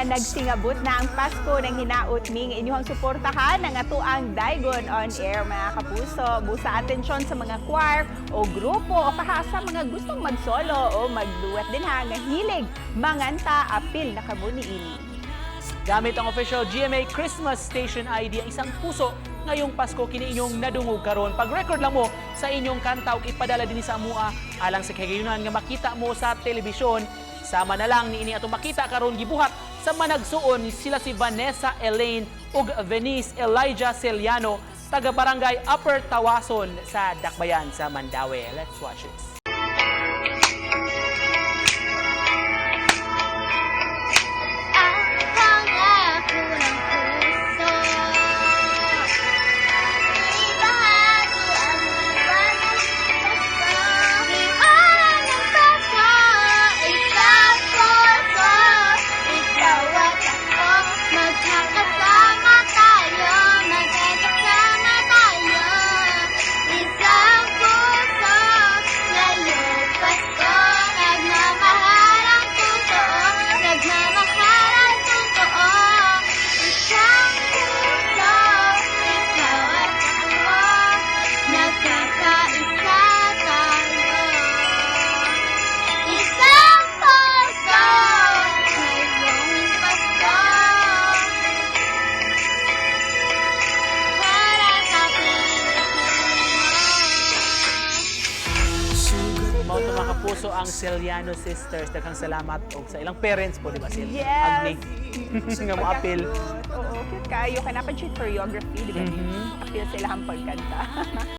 Nagsingabot na ang Pasko ng hinaot ning inyong suportahan ang atoang Daigon on Air, mga kapuso. Busa atensyon sa mga choir o grupo o kaha sa mga gustong mag-solo o mag-duet din ha nga hilig manganta, apil na kamo niini. Gamit ang official GMA Christmas Station ID, ang Isang Puso ngayong Pasko, kini inyong nadungog karon. Pag-record lang mo sa inyong kanta ug ipadala dinhi sa amua alang sa kahigayunan nga makita mo sa telebisyon. Sama na lang niini atong makita karon, gibuhat sa managsuon, sila si Vanessa Elaine ug Venice Elijah Celiano, taga Barangay Upper Tawason sa Dakbayan sa Mandaue. Let's watch this. Ang pangako ng puso, ibahagi ang liwanag ng Pasko. Liwanag ng Pasko. Isang puso, ikaw at ako. Magkakasama tayo, magkakasama tayo. Isang puso, ngayong Pasko. Nagmamahal ang totoo, nagmamahal ang totoo. Isang puso, ikaw at ako. Nagkakaisa tayo. Isang puso, ngayong Pasko. Para sa Pilipino. Mao to, mga kapuso, ang Celiano Sisters. Daghang salamat og sa ilang parents po, di ba, Sil? Yes. Agni nga mo apil. Oo, cute kayo. Kanang choreography, di ba? Apil sila ang pagkanta.